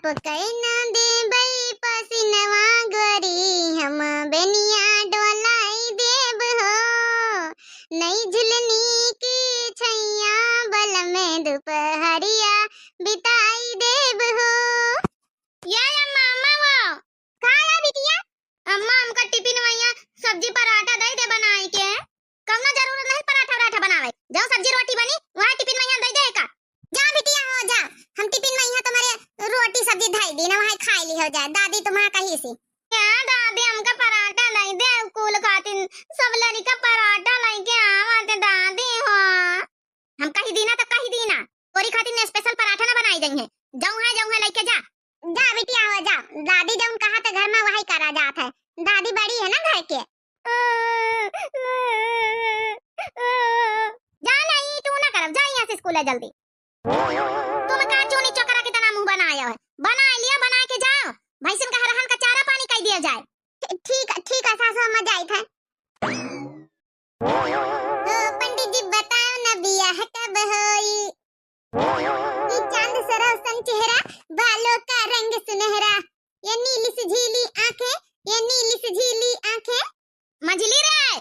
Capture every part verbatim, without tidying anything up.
ओ कइना देबै पसिनवा गोरी, हम बेनिया डोलाई देब हो। नई झुलनी की छैया बलम दुपहरिया बिताई देब हो। या, या मामा वो। का या बिटिया? अम्मा, हमका टिफिन में यहाँ सब्जी पराठा दे दे बनाई के। कौनो जरूरत नहीं पराठा वराठा बनावे। जो सब्जी रोटी बनी, वहाँ टिफिन में यहाँ दे दे का। जा बिटिया हो जा, हम टिफिन में यहाँ तुम्हारे रोटी सब्जी धई दी ना, वहाँ खाई ली हो जाए। दादी तुम्हारा कही सी। क्या दादी, हमका पराठा दे दे, स्कूल खातिर सब लड़का पराठा लेके आवत दादी हो। हम कही दीना तो कही दीना, तोरी खातिर ने स्पेशल पराठा ना बनाई दई है। जाऊं है, जाऊं है लेके जा। जा बिटिया हो जा, दादी जौन कहा तो घर में वही करा जात है। दादी बड़ी है ना घर के। जा नहीं, तू ना करब, जा यहाँ से स्कूल है जल्दी। तुम का चूनी चकरा की तरह मुंह बनाया है, बना लिया, बना के जाओ। भैंसिन का हरहन का चारा पानी कर दिया जाए। ठी-, ठीक, ठीक है सासू अम्मा, जाइत है। ओ पंडित जी बताओ ना बियाह कब होई? ये चांद सरह सन चेहरा, बालों का रंग सुनहरा, ये नीली सी झीली आंखें, ये नीली सी झीली आंखें। मझली रे,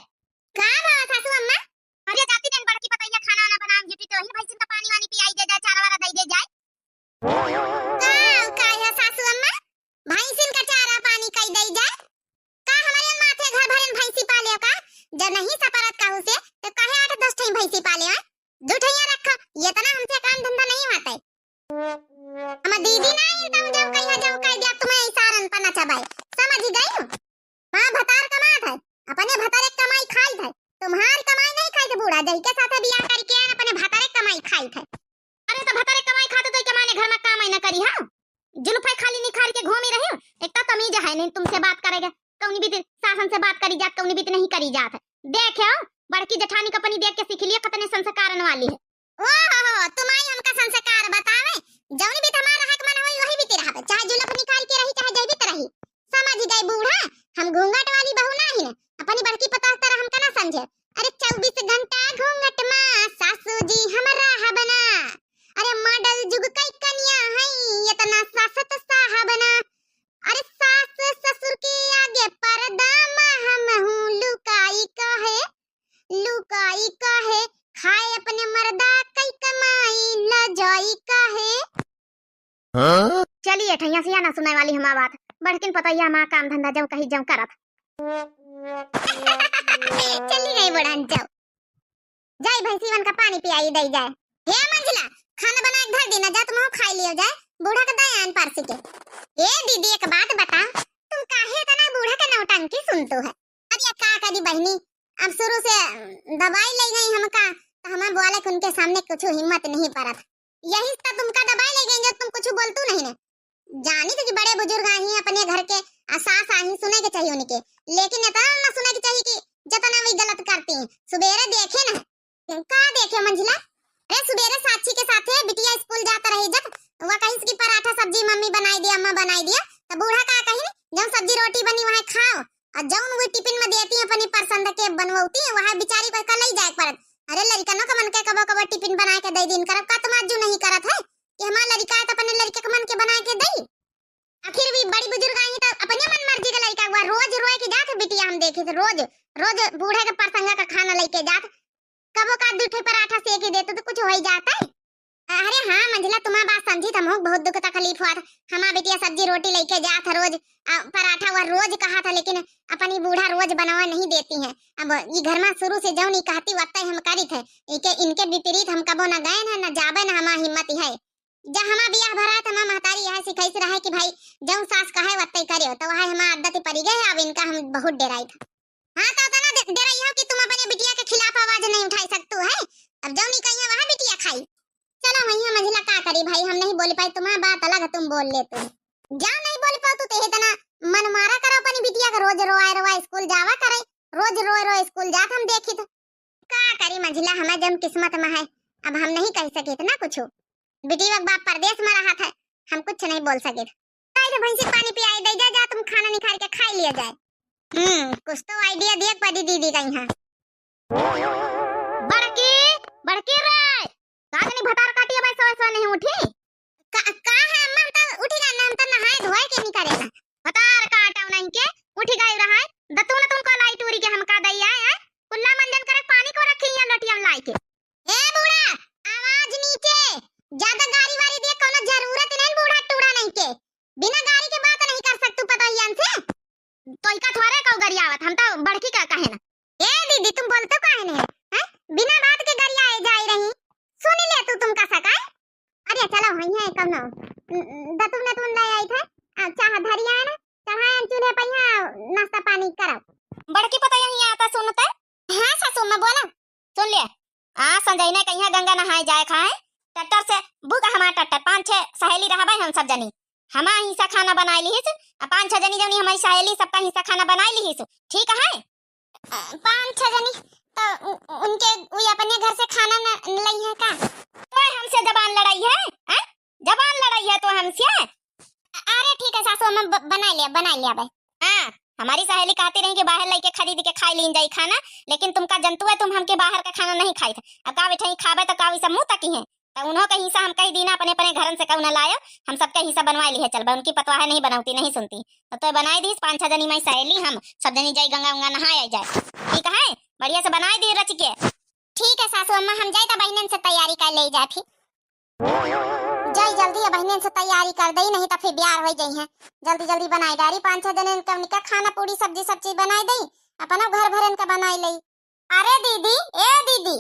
का बा सासू अम्मा? अरे जाती जन बड़की पतैया खाना वाना बनाए, जितनी तो वही भैंसिन का पानी वानी पियाई दे जाए, चारा वारा दे दे जाए। का, का है सासू अम्मा? भैंसिन का चारा पानी कई दई जाए? का हमारे माथे घर भरन भैंसी पाले का? जब नहीं सपरत कहू से, तो काहे आठ दस ठई भैंसी पाले हैं? दो ठैया रखा, ये तना हमसे काम धंधा नहीं होता है। हम दीदी ना आई, तुम जब कहिया जब कह दिया, तुम्हें इशारन पर नचबाई, समझ गई? हाँ, भतार कमात है, अपने भतारे कमाई खाई है, तुम्हारी कमाई नहीं खाई थे बूढ़ा, जही के साथे बियाह करके आए, अपने भतारे कमाई खाई थे। अरे तो भतारे कमाई खाते तो के माने घर में काम ही ना करी, हाँ? जुल्फे खाली निखार के घूमी रही, एक तो तमीज है नहीं तुमसे बात करेगा, कौनी बीत सासन से बात करी जात, कौनी बीत नहीं करी जात है। देखे हो, बड़की जेठानी को अपनी देख के सीख लिया, कितने संस्कारन वाली है। ओ हो हो, तुम आई हमका संस्कार बतावे, जौनी बीत हमार रहक मन होई, वही बीत रहबे, चाहे जुल्फ निकाल के रही, चाहे जैवित रही। समझ गई बूढ़ा, हम घूंघट वाली बहू नाही न, अपनी बड़की पतोह तरह हमका ना समझे। अरे चउबीस घंटा घूंघट मा सासू जी हम रहब ना। अरे मॉडल जुग कई कनिया हई, इतना सास त साहब ना। अरे सास ससुर के आगे पर्दा मा हम हूँ लुकाई काहे, लुकाई काहे, खाए अपने मर्दा कई कमाई लजाई काहे। हाँ? चलिए ठैया सिया ना सुनाए वाली हमार बात, बड़किन पतैया हमार काम धंधा जौं कही जौं करत। चली गई बूढ़न जाओ, जाई भैंसीवन का पानी पियाई दई जाए। हे मंझला, खाना बना के धर दी ना, जा तुम खाई लियो जाए, बूढ़ा के दे आन परसी के। ए दीदी, एक बात बता, तुम काहे इतना बूढ़ा के नौटंकी सुनतू है? अरे का करी बहनी, अब शुरू से दबाई ले गई हमका, तो हमार बोले के उनके सामने कुछ हिम्मत नहीं परत। यही तो तुमका दबाई ले गई जो तुम कुछ बोलतू नहीं ने। जानी तो कि बड़े बुजुर्ग आही अपने घर के, आ सास आही, सुने के चाहिए उनके, लेकिन इतना ना सुने के चाहिए कि जितना वी गलत करती। सुबेरे देखे ना, का देखे मंझला? अरे सुबेरे साक्षी के साथे बिटिया स्कूल जात रही जब, वह कहिस कि पराठा सब्जी मम्मी बनाई दिया, अम्मा बनाई दिया, तो बूढ़ा का कही, जौन सब्जी रोटी बनी वहाँ खाओ, और जौन वो टिफिन में देती अपनी पसंद के बनवती, वहाँ बेचारी को कल ही जाए पड़त। अरे लड़िकनों का मन के कबो कबो टिफिन बना के दे दिन करब, का तुम आजू नहीं करत है कि हमार लड़िका है तो अपने लड़िका के मन के बना के दई? आखिर भी बड़ी बुजुर्ग आई तो अपने मन मर्जी का लड़िका हुआ, रोज रोए के जात है बिटिया, हम देखे थे रोज, रोज बूढ़े के परसंगा का खाना लेके जात, कबो का दू ठे पराठा सेक के देते तो कुछ हो ही जाता है। अरे हाँ मंझला, तुम्हार बात समझी तो हमहू बहुत दुख तकलीफ हुआ था। हमार बिटिया सब्जी रोटी लेके जात है रोज, आ, पराठा वह रोज कहा था, लेकिन अपनी बूढ़ा रोज बनावा नहीं देती है। अब ई घर में शुरू से जौन ई कहती वत्ते हम करी थे, इनके, इनके विपरीत हम कबो न गए न, न जाबे न, हमार हिम्मत है। जब हमार बियाह भरा तो हमार महतारी यह सिखाई से रहे कि भाई जौन सास कहे वत्ते करियो, तो वह हमार आदत पड़ी गए है, अब इनका हम बहुत डेराई था। हाँ, तो उतना दे-, डेराई हो कि तुम अपने बिटिया के खिलाफ आवाज नहीं उठाई सकतू है। अब जौन ई कहिए वह बिटिया खाई। चलो भैया मंझला का करी भाई, हम नहीं बोल पाए, तुम्हारा बात अलग है, तुम बोल लेते हो। जा नहीं बोल पाओ तू, ते इतना मन मारा करो अपनी बिटिया का, रोज रोए रोए स्कूल जावा करे, रोज रोए रोए स्कूल जात हम देखी तो। का करी मंझला, हमें जौन किस्मत में है, अब हम नहीं कह सके इतना कुछ। बिटिया के बाप परदेश में रहा था, हम कुछ नहीं बोल सके। आई तो भैंसी पानी पियाई दे जा, जा तुम खाना निकाल के खाई लिया जाए। हम्म, कुछ तो आइडिया दिए पड़ी दीदी का यहाँ। बड़की, बड़की रे, का जनी भतार काटिया भाई सोए सोए नहीं उठी? का, का है अम्मा, हम तो उठी गा ना, हम तो नहाए धोए के निकरे ना। भतार काटा नहीं के उठी गई रहा है। दतुन तुमको लाई टूरी के हमका दई आए हैं। कुल्ला मंजन करे पानी को रखी है लोटिया में लाई के। ए बूढ़ा, आवाज नीचे। ज्यादा गारी वारी दिए कोनो जरूरत नहीं बूढ़ा टूरा नहीं के। बिना गारी के बात नहीं कर सकतू पतोहियन से। तोइका थोरे कऊ गरियावत, हम तो बड़की का कहे ना। ए दीदी, तुम बोलते काहे नहीं? हैं? बिना बात के गरियाए जाए रही। सुन ले तू तुमका सकाए। अरे चलो, वहीं है कौनो। दतुन नतुन ले आई थे। आ, चाह धरी आए ना, चढ़ाए चूल्हे पे यहाँ नाश्ता पानी करो। बड़की पतोहिया आता सुनते। हाँ सासू अम्मा बोला। सुन ले, आ संजय ने कहिया गंगा नहाए जाए खाए, ट्रैक्टर से बुक हमार ट्रैक्टर, पाँच छह सहेली रहबे हम सब जनी। हमार हिस्सा खाना बनाए लिहिस, आ पाँच छह जनी जनी हमारी सहेली सबका हिस्सा खाना बनाए लिहिस, ठीक है? अ, पाँच छह जनी तो उ-, उनके, उ अपने घर से खाना न लई है का? तो हमसे जबान लड़ाई है, हैं? जबान लड़ाई है तो हमसे? अरे ठीक है सासू अम्मा, ब-, बनाए लिया, बनाए लिया बे। हाँ, हमारी सहेली कहती रही कि बाहर लइके खरीद के खाई लीन जाई खाना, लेकिन तुमका जनतु है, तुम हमके बाहर का खाना नहीं खाई थे। अब का बैठे खाबे तो का वही सब मुँह तकी है। तो उन्हों के हिस्सा हम कही दीना, अपने अपने घरन से कहू न लायो, हम सबके हिस्सा बनवाए लिहे चलबे। उनकी पतवाहे नहीं बनौती, नहीं सुनती। तो तोय बनाए दीस, पाँच छह जनी माई सहेली हम सब जनी जाई गंगा उंगा नहाए आई जाए, ठीक है? बढ़िया से बनाए दी रच के। ठीक है सासू अम्मा, हम जाई त बहनन से तैयारी कर ले जाए फिर। जाई जल्दी, अब बहनन से तैयारी कर दई, नहीं तो फिर ब्याह हो जाई है। जल्दी जल्दी बनाई डारी, पाँच छह जने इनका, उनका खाना पूरी सब्जी सब चीज बनाई दई, अपना घर भरन का बनाई लई। अरे दीदी, ए दीदी,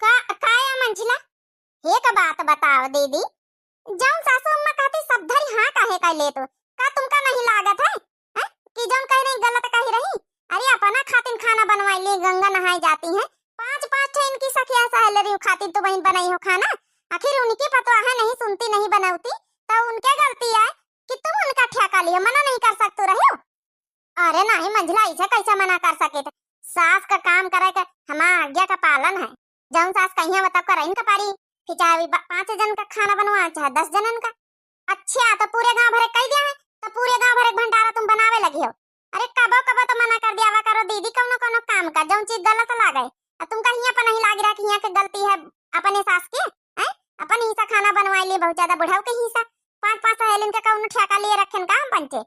का, का या मंझिला? एक बात बताओ दीदी, जौन सासू अम्मा कहती सब धरी हाँ काहे कर ले तू? का तुमका नहीं लागत है, हैं? कि जौन कह रही गलत कह रही? अरे अपना खातिन खाना बनवाई ली, गंगा नहाए जाती हैं, पाँच पाँच ठे इनकी सखिया सहेलरियों खातिर तो बहन बनाई हो खाना। आखिर उनकी पतवाह नहीं सुनती, नहीं बनौती, तो उनके गलती आए कि तुम उनका ठेका लियो, मना नहीं कर सकते रहो। अरे नहीं मंझिला, इसे कैसे मना कर सके थे? सास का काम करे के हमार आज्ञा का पालन है। जौन सास कहिया वो तब करइन का पारी, फिर चाहे वी ब-, पाँच जन का खाना बनवा, चाहे दस जनन का। अच्छा, तो पूरे गांव भरे कह दिया है, तो पूरे गांव भरे भंडारा तुम बनावे लगी हो। अरे कबो कबो तो मना कर दियावा करो दीदी, कौनो कौनो काम का, जौन चीज गलत लागे। आ तुम कहिया पर नहीं लाग रहा कि यहाँ के गलती है अपने सास के, हैं? अपन हिस्सा खाना बनवाए लिए बहुत ज्यादा, बुढ़ाऊ के हिस्सा, पाँच पाँच सहेलिन के कौनो ठेका लिए रखेन का हम पंचे?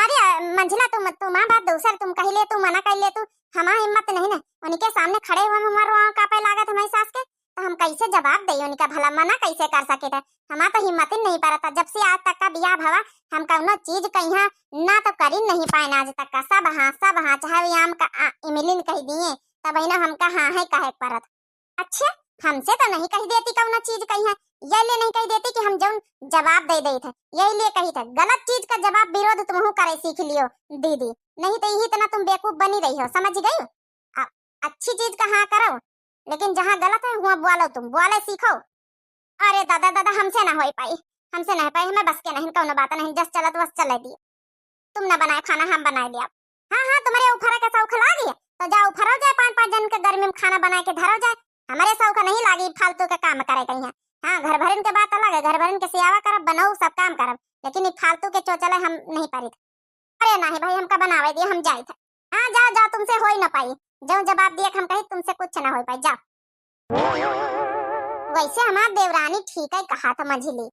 अरे, अ, मंझिला, तुम, तुम्हार बात दूसर, तुम कह ले, तू मना कर ले, तू, हमार हिम्मत नहीं ना, उनके सामने खड़े हुए में हमार रोआ कांपे लागत हमारी सास के, तो हम कैसे जवाब दे उनका, भला मना कैसे कर सके थे? हमार तो हिम्मत ही नहीं पड़ता, जब से आज तक का बियाह भवा, हम कौनो चीज कहिया ना तो करी नहीं पाए आज तक का, सब हाँ, सब हाँ, चाहे वी आम का, आ, इमलिन कह दिए, तब ही ना हमका हाँ है कहे के पड़त। अच्छा, हमसे तो नहीं कह देती कौनो चीज कहिया, यही लिए नहीं कह देती कि हम जौन जवाब दे देत है, यही लिए कही थे, गलत चीज का जवाब विरोध तुमहू करे सीख लियो दीदी, नहीं तो यही इतना तुम बेवकूफ बनी रही हो, समझ गई? आ, अच्छी चीज का हाँ करो, लेकिन जहाँ गलत है वहाँ बोलो, तुम बोले सीखो। अरे दादा, दादा, हमसे ना होई पाई, हमसे ना हो पाई, हमें बस के नहीं, कौनो बात नहीं, जस चलत वस चले दिए। तुम ना बनाए खाना, हम बनाए लिया। हाँ, हाँ, तुम्हारे उफरा के शौक लागी, तो जा उफरो जाए, पाँच पाँच जन के गर्मी में खाना बनाए के धरो जाए। हमारे शौक नहीं लागी फालतू के काम करे कहीं। हाँ, घर भरन के बात अलग है, घर भरन के सियावा करब, बनाऊ, सब काम करब, लेकिन ये फालतू के चोचले हम नहीं पारी। अरे नहीं भाई, हमका बनावे दिए, हम जाइत है। हाँ, जाओ, जाओ, तुमसे होई ना पाई। जौन जवाब दिए हम कही, तुमसे कुछ ना होई पाई, जाओ। वैसे हमार देवरानी ठीक है कहा था मंझिली,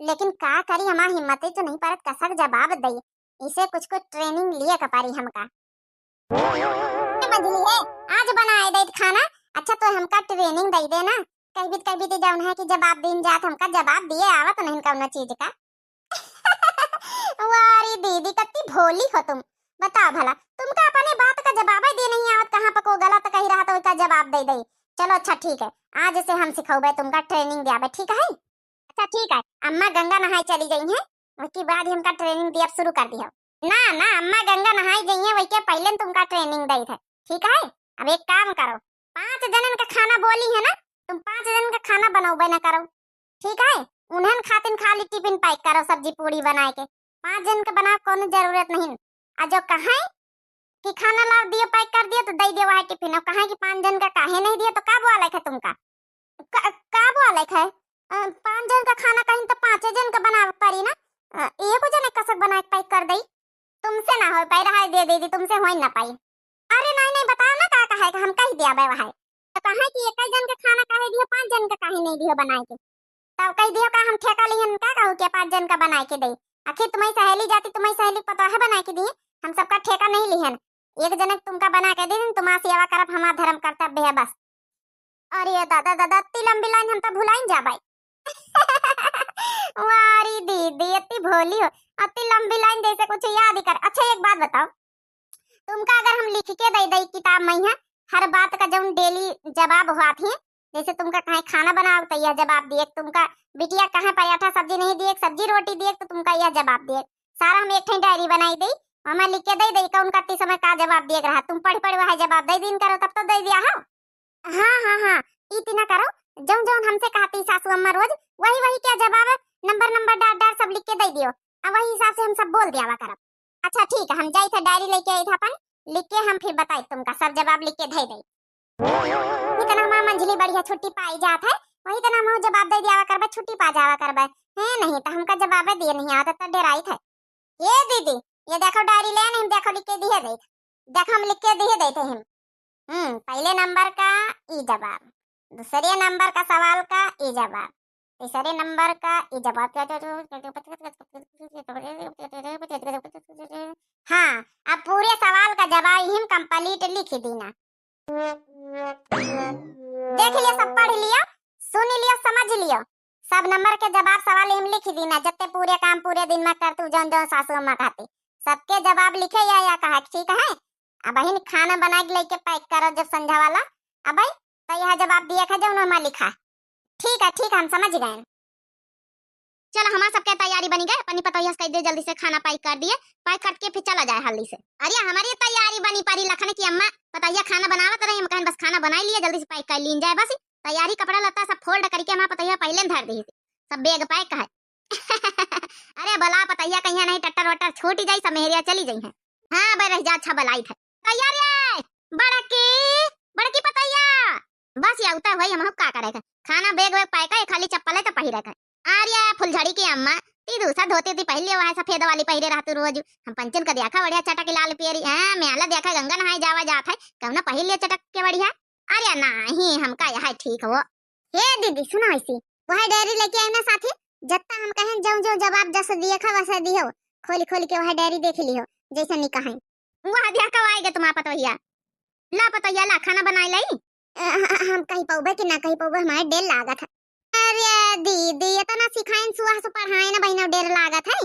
लेकिन का करी, हमार हिम्मत ही तो नहीं परत कसक जवाब दई। इसे कुछ कुछ training लिए का पारी हमका। ए मंझिली है, आज बनाए देत खाना, अच्छा तो हमका training दई देना। कह बीत, कह बीत जौन है कि जवाब दीन जात, हमका जवाब दिए आवत नहीं कौनो चीज का। वारी दीदी, कत्ती भोली हो तुम। बताओ भला, तुमका अपने बात का जवाब ही दे नहीं आवत, कहाँ पर को गलत कही रहा तो उसका जवाब दे दे। चलो अच्छा ठीक है, आज से हम सिखौबे तुमका, training दियाबे, ठीक है? अच्छा ठीक है, अम्मा गंगा नहाए चली गई हैं, उसके बाद ही हमका training दिया शुरू कर दिया। ना, ना, अम्मा गंगा नहाए गई हैं, वही के पहले तुमका training दे थे, ठीक है? अब एक काम करो, पाँच जनन का खाना बोली है ना, तुम पाँच जनन का खाना बनौबे ना करो, ठीक है? उन्हन खातिन खाली टिफिन pack करो, सब्जी पूड़ी बनाए के, पाँच जन के बनावे कौनो जरूरत नहीं। आ जो कहें कि खाना ला दियो, pack कर दियो, तो दे दियो वहाँ टिफिन, और कहें कि पाँच जन का काहे नहीं दियो, तो का बोले है तुमका? का, का बोले है? अ, पाँच जन का खाना कहीं तो पाँचे जन का बनावे पड़ी ना। अ, एको जने कसक बना के pack कर दई। तुमसे ना हो पाई, रहाई दे दीदी, तुमसे हो ही ना पाई। अरे नहीं, नहीं, बताओ ना का कहे, हम कह दिया बे वहाँ। तो कहे कि एक ही जन का खाना काहे दियो, पाँच जन का काहे नहीं दियो बनाए के? तब कहि दियो का हम ठेका लिहन का कहू के पाँच जन का बनाए के दे? आखिर तुम्हारी सहेली जाति, तुम्हारी सहेली पतोह बनाए के दिए, हम सबका ठेका नहीं लिहन। एक जने तुमका बना के दे दिन, तुम्हार सेवा करब, हमार धर्म कर्तव्य है बस। अरे दादा, दादा, अत्ती लंबी लाइन हम तो भुलाइन जाबै। वारी दीदी, अत्ती भोली हो, अत्ती लंबी लाइन जैसे कुछ याद ही कर। अच्छा, एक बात बताओ, तुमका अगर हम लिख के दे दई किताब में है, हर बात का जौन डेली जवाब हुआ थी, जैसे तुमका कहीं खाना बनाओ तो यह जवाब दिए, तुमका बिटिया कहाँ पराठा सब्जी नहीं दिए, सब्जी रोटी दिए तो तुमका यह जवाब दिए, सारा हम एक ठे डायरी बनाई दई, हमें लिख के दे दई कौन कत्ती समय का जवाब दिए रहा, तुम पढ़ पढ़ वह जवाब दे दिन करो तब तो दे दिया हो। हाँ, हाँ, हाँ, ई ती ना करो, जौन जौन हमसे कहती सासू अम्मा रोज, वही वही क्या जवाब है, नंबर नंबर डार डार सब लिख के दे दियो, अब वही हिसाब से हम सब बोल दियावा करब। अच्छा ठीक है, हम जाई थे डायरी लेके आई था अपन, लिख के हम फिर बताई तुमका, सब जवाब लिख के दे दे। इतना हमार मंझली बढ़िया छुट्टी पाई जात है, वही तना हम जवाब दे दियावा करबे, छुट्टी पा जावा करबे। है नहीं तो हमका जवाब दिए नहीं आवत तो डेराई थे। ये दीदी, ये देखो डायरी ले नहीं, देखो लिख के दिए दे, देखो हम लिख के दिए देते हैं। हम्म, पहले नंबर का ई जवाब, दूसरे नंबर का सवाल का ई जवाब, तीसरे नंबर का ई जवाब। हाँ, अब पूरे सवाल का जवाब ही हम कंप्लीट लिख दीना। देख लियो, सब पढ़ लियो, सुन लियो, समझ लियो, सब नंबर के जवाब सवाल हम लिख दीना। जत्ते पूरे काम पूरे दिन में करतू, जौन जौन सासू अम्मा कहती, सबके जवाब लिखे या, या कहा, ठीक है। अब बहिन खाना बना के लेके पैक करो जब संझा वाला। अब भाई तो यह जवाब दिए खा जौन हमार लिखा। ठीक है, ठीक है, हम समझ गए। चलो, हमार सबके तैयारी बनी गए, अपनी पतोहिया से कह दे जल्दी से खाना पैक कर दिए, पैक करके फिर चला जाए हल्दी से। अरे हमारी तैयारी बनी परी लखन की अम्मा, पतोहिया खाना बनावत रही, हम कहन बस खाना बनाई लिए, जल्दी से पैक कर लीन जाए, बस तैयारी कपड़ा लत्ता सब फोल्ड करके हमार पतोहिया पहले धर दी, सब बैग पैक है। अरे बला पतैया कहिया नहीं टट्टर वट्टर छूट जाई, सब मेहरिया चली जाई है। हाँ बे रह जा, अच्छा बलाई थे। तैयार रे, बड़की, बड़की पतैया। बस या उतर होई, हम का करे के? खाना बैग वैग पैक है, खाली चप्पल है तो पहिरे के। अरे फुलझड़ी की अम्मा, ती दूसर धोती ती पहले वह सफेद वाली पहिरे रहतू रोज। हम पंचन का देखा बढ़िया चटक लाल पियरी। हाँ, म्याला देखा गंगा नहाए जावा जात है, कौना पहिर लिया चटक के बढ़िया। अरे नाही, हमका यह ठीक हो। हे दीदी, सुनो ऐसी, वह डायरी लेके आए ना साथी, जत्ता हम कहें जौन जौन जवाब जस दिए खा वैसे दियो, खोल खोल के वह डायरी देख लियो, जैसे नहीं कहें। वह दिया कब आएगा तुम्हारा पतोहिया? ला पतोहिया ला, खाना बनाए लाई। अ, ह-, ह-, हम कहीं पौबे कि ना कहीं पौबे, हमारे डेर लागत है। अरे दीदी, इतना सिखाइन सुहा से पढ़ाए ना बहिना, डेर लागत है।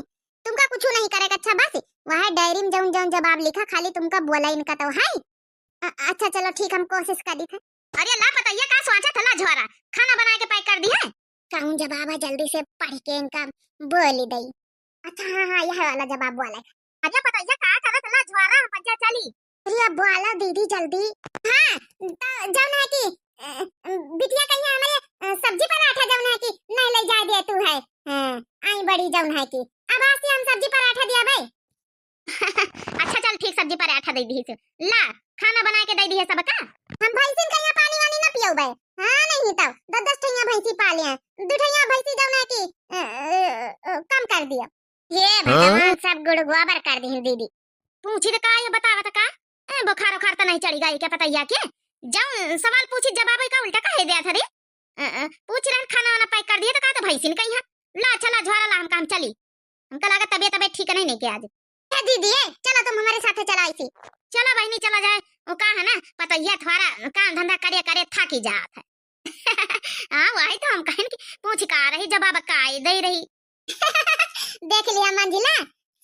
तुमका कुछ नहीं करे के, अच्छा बस वह डायरी में जौन जौन जवाब लिखा खाली तुमका बोला इनका तो है। अ-, अच्छा चलो ठीक, हम कोशिश करी थे। अरे ला पतैया का सोचा था, ला झोरा, खाना बना के पैक कर दी है। कौन जवाब है, जल्दी से पढ़ के इनका बोली दई। अच्छा हाँ हाँ, यह वाला जवाब बोले। अरे पतैया का करत, ला झोरा, मजा चली। अरे बोला दीदी जल्दी। हाँ, तो जौन है कि, अ, बिटिया कहिया हमारे, अ, सब्जी पराठा जौन है कि नहीं ले जाए दे तू है। हाँ, आई बड़ी जौन है कि अब आज से हम सब्जी पराठा दिया भाई। अच्छा चल ठीक, सब्जी पराठा दे दी से। ला, खाना बना के दे दी है सबका। हम भैंसिन का यहाँ पानी वानी ना पियोबे। हाँ नहीं तो दस दस ठैया भैंसी पाले हैं, दो ठैया भैंसी जौन है कि, अ, अ, अ, कम कर दिया। ये हाँ? भगवान, सब गुड़ गोबर कर दी दीदी। पूछी तो का ये बतावत का? ए, बुखार उखार तो नहीं चढ़ी गई क्या पतैया के? जौन सवाल पूछी जवाब का उल्टा काहे दिया था रे? अ, अ, पूछ रहे खाना वाना पैक कर दिए तो कहा तो भैंसिन कहीं है। ला चला झोरा ला, हम काम चली। हमका लागत तबियत, तबियत ठीक नहीं, नहीं के आज। ए दीदी, ए, चलो तुम हमारे साथ चला ऐसी। चलो बहिनी चला जाए। वो का है ना, पतैया थोड़ा काम धंधा करे करे थाकी जात है। हाँ वही तो हम कहें कि पूछ का रही, जवाब का दे रही। देख लिया मंझिला,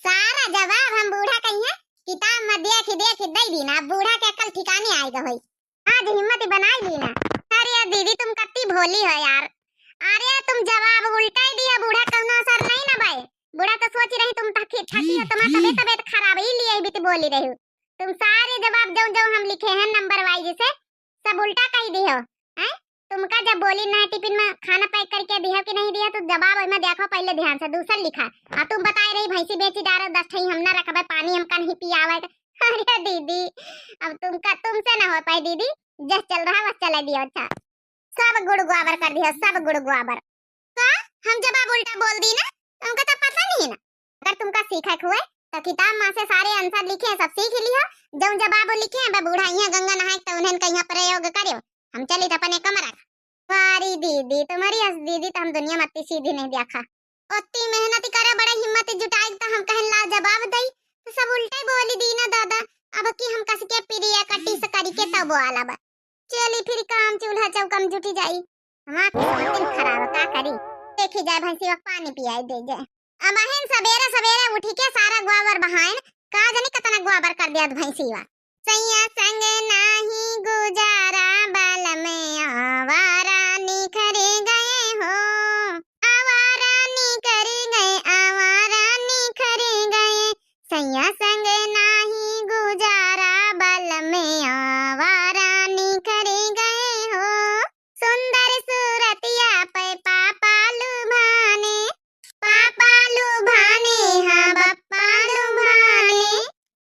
सारा जवाब हम बूढ़ा कहिए किताब में देख देख दे दी ना, बूढ़ा के अकल ठिकाने आएगा होई। आज हिम्मत बनाई ली ना। अरे दीदी तुम कत्ती भोली हो यार। अरे तुम जवाब उल्टा ही दिया, बूढ़ा कौनो असर नहीं ना बाए। बूढ़ा तो सोच रही तुम ठकी ठकी हो, तुम्हारा तबीयत तबीयत खराब ही लिए बीत बोली रही हो। तुम सारे जवाब जौन जौन हम लिखे हैं नंबर वाइज से सब उल्टा कही दियो। हैं? तुमका जब बोली ना टिफिन में खाना पैक करके दियो कि नहीं दियो तो जवाब में देखो पहले ध्यान से, दूसर लिखा। आ तुम बताए रही भैंसी बेची डारो, दस ठई हम ना रखबे, पानी हमका नहीं पियावे। अरे दीदी, अब तुमका, तुमसे ना हो पाए दीदी, जस चल रहा बस चला दियो। अच्छा, सब गुड़ गोबर कर दियो, सब गुड़ गोबर। का? हम जवाब उल्टा बोल दी ना, हमका तो पता नहीं ना। अगर तुमका सीखे के हुए तो किताब में से सारे आंसर लिखे हैं, सब सीख लियो। जौन जवाब लिखे हैं, बे बूढ़ा यहाँ गंगा नहाए तो उन्हें कहीं प्रयोग करियो। हम चली तो अपने कमरा। वारी दीदी, तुम्हारी अस दीदी तो हम दुनिया में अत्ती सीधी नहीं देखा। ओत्ती मेहनत करे, बड़ा हिम्मत जुटाई, तो हम कहन लाजवाब दई, तो सब उल्टे बोली दीना दादा। अब की हम कस के पिरिया कटी से करी के तब बोला बा। चली फिर काम चूल्हा चौका में जुटी जाई। हमार किस्मत दिन खराब है, का करी? देखी जाए भैंसी का पानी पियाई दे जाए। अब अहन सबेरे सबेरे उठी के सारा गोबर बहाइन, का जानी कितना गोबर कर दिया भैंसी वा। सैया संग नाही गुजारा बलम आवारा निखर गए हो, आवारा निखर गए, आवारा निखर गए। सैया संग नाही गुजारा बलम आवारा निखर गए हो। सुंदर सूरतिया पे पापा लुभाने, पापा लुभाने, हाँ बप्पा लुभाने।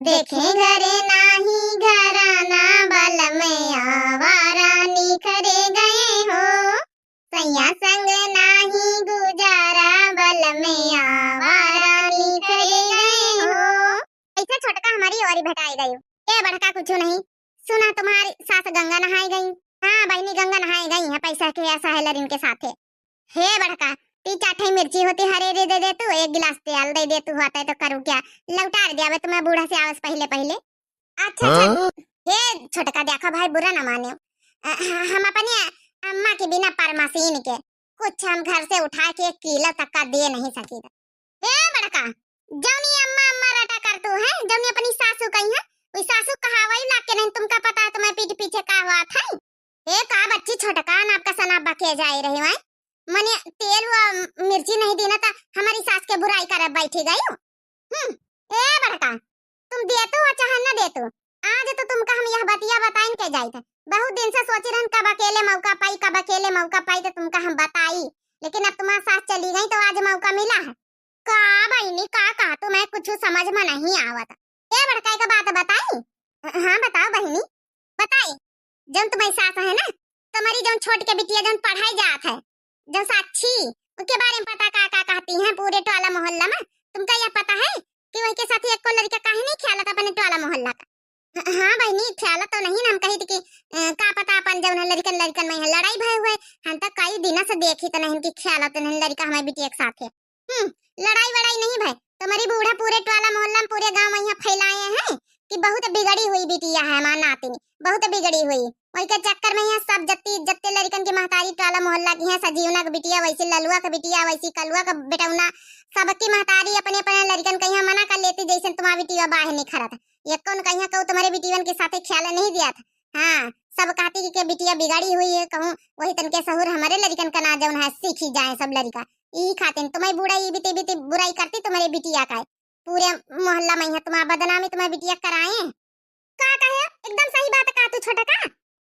देखे घरे नाही घराना बलम आवारा निखर गए हो। सैया संग नाही गुजारा बलम आवारा निखर गए हो। ऐसे छोटका हमारी ओरी भेटाई गई। ए बड़का कुछ नहीं। सुना तुम्हारी सास गंगा नहाए गई। हाँ बहिनी गंगा नहाए गई है पैसा के ऐसा है लरिन के साथे। हे बड़का, ती चार ठे मिर्ची होती हरे रे दे दे तू, एक गिलास तेल दे दे तू, होता है तो करू क्या, लौटार दिया बे तुम्हें बूढ़ा से आवस पहले पहले। अच्छा, अच्छा। हाँ? हे छोटका देखा भाई बुरा ना माने। अ, ह-, हम अपने अम्मा के बिना परमासीन के कुछ हम घर से उठा के एक किलो तक का दे नहीं सकी। हे बड़का, जौनी अम्मा अम्मा रटा कर तू है, जौनी अपनी सासू कही है, वही सासू कहावई लाग के नहीं तुमका पता है तुम्हें पीठ पीछे का हुआ था। हे का बच्ची छोटका ना आपका सना बके जाए रही है, मने तेल व मिर्ची नहीं दीना तो हमारी सास के बुराई करे बैठी गई हो। हम्म, ए बड़का, तुम देतू हो चाहे न देतू, आज तो तुमका हम यह बतिया बताइन के जाइत है। बहुत दिन से सोची रहन कब अकेले मौका पाई, कब अकेले मौका पाई तो तुमका हम बताई, लेकिन अब तुम्हारी सास चली गई तो आज मौका मिला है। का बहिनी, का कहा तुम्हें कुछ समझ में नहीं आवत। ए बड़का, एक बात बताई? हाँ बताओ बहिनी, बताई। जौन तुम्हारी सास है ना, तुम्हारी जौन छोट के बिटिया जौन पढ़ाई जात है, जौन साक्षी, उनके बारे में पता का का कहती हैं पूरे टोला मोहल्ला में? तुमका यह पता है कि वही के साथ एक को लड़का काहे नहीं खेलत अपने टोला मोहल्ला का? ह-, हाँ बहिनी, खेलत तो नहीं ना, हम कही थी कि अ, का पता अपन जौन है लड़कन लड़कन में यहाँ लड़ाई भय हुए। हम तो कई दिन से देखी तो नहीं कि खेलत नहीं लड़का हमारे बिटिया के साथ है। हम्म, लड़ाई वड़ाई नहीं भय, तुम्हारी बूढ़ा पूरे टोला मोहल्ला में पूरे गांव में यहाँ फैलाए हैं कि बहुत बिगड़ी हुई बिटिया है हमार नातिनी, बहुत बिगड़ी हुई। वही के चक्कर में यहाँ सब जत्ती जत्ते लड़कन की महतारी टोला मोहल्ला की हैं, सजीवना के बिटिया, वैसी ललुआ के बिटिया, वैसी कलुआ के बेटौना, सबकी महतारी अपने अपने लड़कन के यहाँ मना कर लेती, जैसे तुम्हारी बिटिया बाहर नहीं खरत। ये कौन कहिया कहू तुम्हारे बिटियन के साथे खेले नहीं दिया था। हाँ, सब कहती कि के बिटिया बिगाड़ी हुई है, कहूँ वही तनके सहूर हमारे लड़कन का ना जौन है सीखी जाए सब लड़का। ई खातिन तुम्हारी बूढ़ा ई बीती बीती बुराई करती तुम्हारे बिटिया का है। पूरे मोहल्ला में यहाँ तुम्हारा बदनामी तुम्हारे बिटिया कराए। का कहे? एकदम सही बात कहा तू छोटका।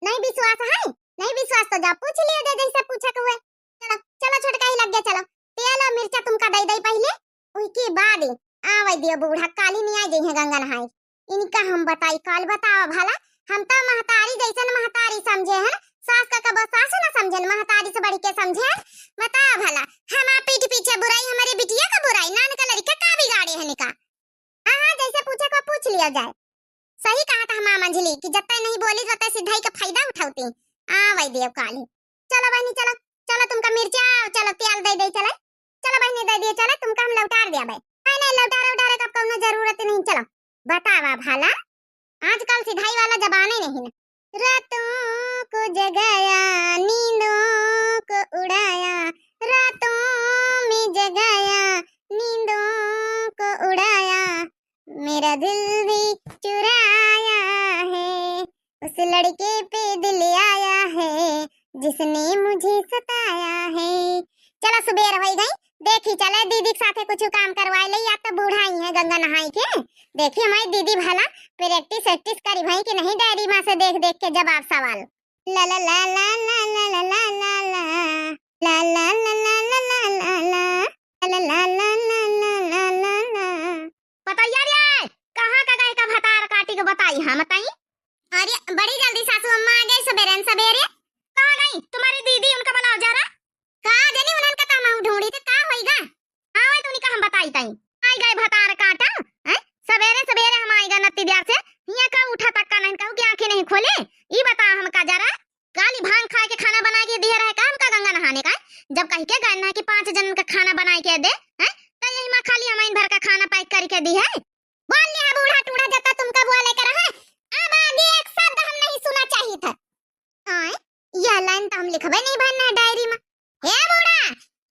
नहीं विश्वास है? नहीं विश्वास तो जा पूछ लियो जे जैसे पूछे के हुए। चलो, चलो छोटका ही लग गया, चलो। तेल और मिर्चा तुमका दे दे पहले, उनके बाद ही आवे दियो बूढ़ा, काली नहीं आ जाई है गंगा नहाई। इनका हम बताई, काल बतावा भला, हम तो महतारी जैसन महतारी समझे हैं, सास का कबो सास ना समझे, महतारी से बढ़ के समझे हैं। बतावा भला, हमार पीठ पीछे बुराई, हमारी बिटिया का बुराई, नान का लड़का का बिगाड़े है निका? हाँ, हाँ, जैसे पूछे को पूछ लिया जाए। सही कहा था हमार मंझली कि जत्ते नहीं बोली, तत्ते सिधाई का फायदा उठावती। आ, वही दियो काली। चलो बहिनी, चलो, चलो तुमका मिर्चा, चलो तेल दे दे, चले। चलो बहिनी, दे दिए, चले, तुमका हम लौटार दिया बे। नहीं, नहीं, लौटारे, उटारे का कौनो जरूरत नहीं, चलो। बतावा भला, आजकल सिधाई वाला जमाने नहीं ना। रातों को जगाया, नींदों को उड़ाया, रातों में जगाया, नींदों को उड़ाया, मेरा दिल भी चुराया है, उस लड़के पे दिल आया है, जिसने मुझे सताया है। चला सुबेर होई गई, देखी चले दीदी के साथे कुछ काम करवाए ले, या तो बूढ़ा ही है गंगा नहाई के। देखी हमारी दीदी भला practice वैक्टिस करी भाई कि नहीं डायरी माँ से देख देख के जवाब सवाल। ला ला ला ला। ला ला ला ला ला ला। ला ला ला ला ला ला। ला ला ला ला ला ला। पतैया रे, कहाँ का गए का भतार काटी के बताई हम तई? अरे बड़ी जल्दी सासू अम्मा आ गई सबेरे न सबेरे। कहाँ गई तुम्हारी दीदी, उनका बुलाओ जरा। का जानी उन्हन का तो हम ढूंढी थे, का होइगा? आवे तो उनका हम बताई तई। आई गए भतार काटा, हैं? सबेरे सबेरे हम आई गए नत्ती द्यार से, हिया का उठा तक का नहीं, कहू कि आँखें नहीं खोले। ई बताओ हमका जरा, काली भांग खाए के खाना बना के दिए रहे का, हम के कहना है कि पाँच जनन का खाना बनाइ के दे, हैं? तो यही माँ खाली हमाइन भर का खाना pack करिके दी है। बोल लिया बूढ़ा टूढ़ा, जब तक तुमका बोले के रहा, अब आगे एक शब्द हम नहीं सुना चाहित है। आय, यह line तो हम लिखबे नहीं भरना है diary में। हे बूढ़ा,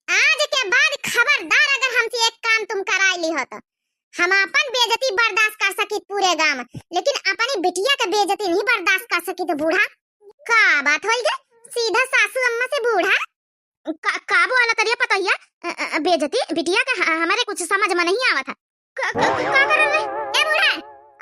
आज के बाद खबरदार अगर हमसे एक काम तुम कराइ लिहो तो हम अपन बेइज्जती बर्दाश्त कर सकित पूरे गाँव में, लेकिन अपनी बिटिया के बेइज्जती नहीं बर्दाश्त कर सकित बूढ़ा। का बात होई गे? सीधा सासू अम्मा से बूढ़ा? का, का बोला तरिया पतोहिया? अ, अ, बेइज्जती? बिटिया के ह-, हमरे कुछ समझ में नहीं आवत है। क-, क-, क-, का करल रे? ए बूढ़ा,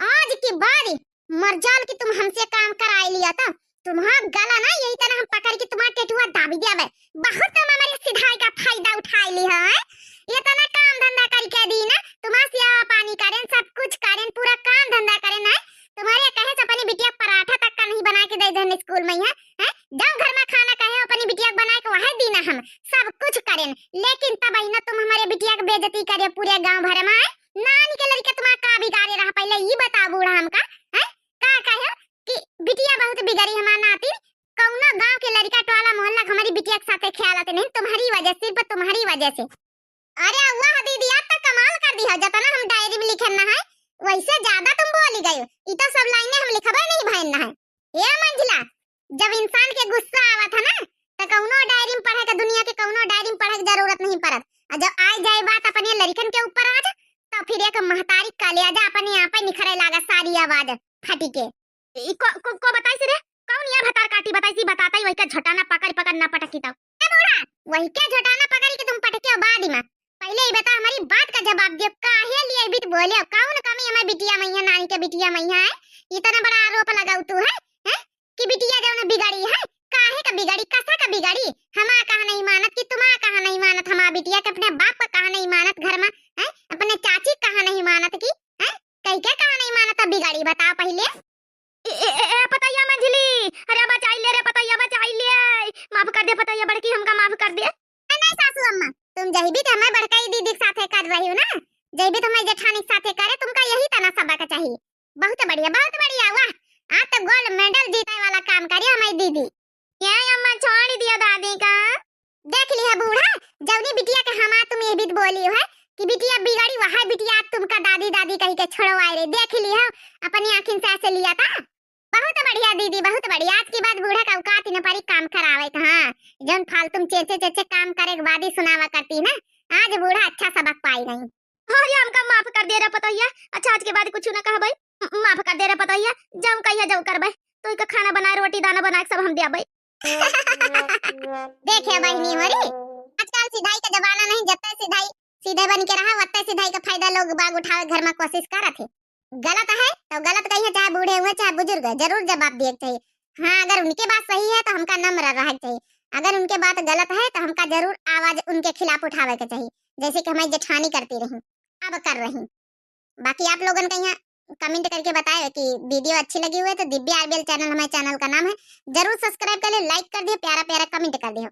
आज के बाद मरजाल कि तुम हमसे काम कराइ लिया तो तुम्हार गला ना यही तरह हम पकड़ि के तुम्हार टेटुआ दाबि देबे। बहुत तुम हमरे सिधाई का फायदा उठाइ लिहो, हैं? इतना काम धंधा करिके दी ना, तुम्हार सेवा पानी करेन, सब कुछ करेन, पूरा काम धंधा करेन, हैं? तुम्हारे कहे से अपनी बिटिया पराठा तक का नहीं बनाइ के दे देन स्कूल में, हैं? हैं? जब घर में खाना कहे अपनी बिटिया के बनाइ के वही दीना हम, सब कुछ करेन, लेकिन तब ही ना तुम हमरे बिटिया के बेइज्जती करे पूरे गाँव भर में, हैं? नानी के लड़िका तुम्हार का बिगाड़े रहा पहिले ई बताओ बूढ़ा हमका, हैं? का कहे कि बिटिया बहुत बिगड़ी हमार नातिन, कउनो गाँव के लड़िका टोला मोहल्ला के हमरी बिटिया के साथे खेलत नहीं, तुम्हारी वजह से, सिर्फ तुम्हारी वजह से। अरे वाह दीदी, आज तो कमाल कर दिहो, जतना हम diary में लिखन ना है, वैसे ज्यादा तुम बोली गयो। ई तो सब लाइने हम लिखबे नहीं भयन ना है। ए मंझिला, जब इंसान के गुस्सा आवत है ना, तो कउनो diary में पढ़े के, दुनिया के कउनो diary में पढ़े के जरूरत नहीं पड़त। और जब आइ जाए बात अपने लड़िकन के ऊपर आज, तो फिर एक महतारी कलेजा अपने आप ही निखरे लागा, सारी आवाज फटी के। ई को, को, को बताइस रे? कउन या भतार काटी बताइस? बताता ही वही का झटाना पकड़ पकड़ ना पटकी तब। ए बूढ़ा, वही का झटाना पकड़ के तुम पटके हो बाद में। पहिले ई बता, हमरी बात का जवाब दियो, काहे लिए बीत बोले हो? कउन कमी हमार बिटिया मइहाँ, नानी के बिटिया मइहाँ है? इतना बड़ा आरोप लगाउ तू है, हैं? कि बिटिया जउन बिगड़ी है, काहे का बिगड़ी, कसा का बिगड़ी? हमार कहा नहीं मानत कि तुम्हार कहा नहीं मानत, हमार बिटिया के अपने बाप का कहा नहीं मानत घर में, हैं? अपने चाची कहा नहीं मानत कि, हैं? कही के कहा नहीं मानत, अब बिगड़ी बताओ पहिले। ए, ए, ए, ए, पतैया मंझली, अरे बचाइ ले रे पतैया, बचाइ ले, माफ कर दे पतैया बड़की, हमका माफ कर दे। ए, नहीं सासू अम्मा, तुम जही भी तो हमें बड़काई दीदी के साथे कर रही हो ना, जही भी तो हमें जेठानी के साथे करे, तुमका यही तना सबक चाहिए। बहुत बढ़िया, बहुत बढ़िया, वाह, आज तो gold medal जीते वाला काम करी हमारी दीदी। ए अम्मा छोड़ दिया दादी का। देख लिहा बूढ़ा, जउनी बिटिया के हमार तुम ये बीत बोली है कि बिटिया बिगड़ी, वही बिटिया तुमका दादी दादी कही के छोड़वाए रे। देख लिहा, अपनी आँखिन से ऐसे लिया था। बहुत बढ़िया दीदी, बहुत बढ़िया। आज के बाद बूढ़ा का औकात ही न पड़ी काम करावे का। हाँ, जउन फालतू में चेचे चेचे काम करे के बाद ही सुनावा करती ना, आज बूढ़ा अच्छा सबक पाई गई। अरे हमका माफ कर दे रे पतोहिया, अच्छा आज के बाद कुछ ना कहबै, म-, माफ कर दे रे पतोहिया, जउन कहिया जउन करबै, तोहिका खाना बनाए, रोटी दाना बनाए सब हम देबै। देखे बहिनी मोरी, आजकल सिधाई का जमाना नहीं, जत्ते सिधाई सीधे बन के रहा, वत्ते सिधाई का फायदा लोग बाग उठावे घर में कोशिश करत है। गलत है तो गलत कहिए, चाहे बूढ़े हुए चाहे बुजुर्ग, जरूर जवाब दिए के चाहिए। हाँ, अगर उनके बात सही है तो हमका नम्र रहे के चाहिए, अगर उनके बात गलत है तो हमका जरूर आवाज उनके खिलाफ उठावे के चाहिए, जैसे कि हमारी जेठानी करती रही, अब कर रही। बाकी आप लोगन का यहाँ comment करके बताए कि video अच्छी लगी हुए तो दिव्या आरबीएल channel हमारे channel का नाम है, जरूर subscribe कर ले, like कर दिए, प्यारा प्यारा comment कर दिए।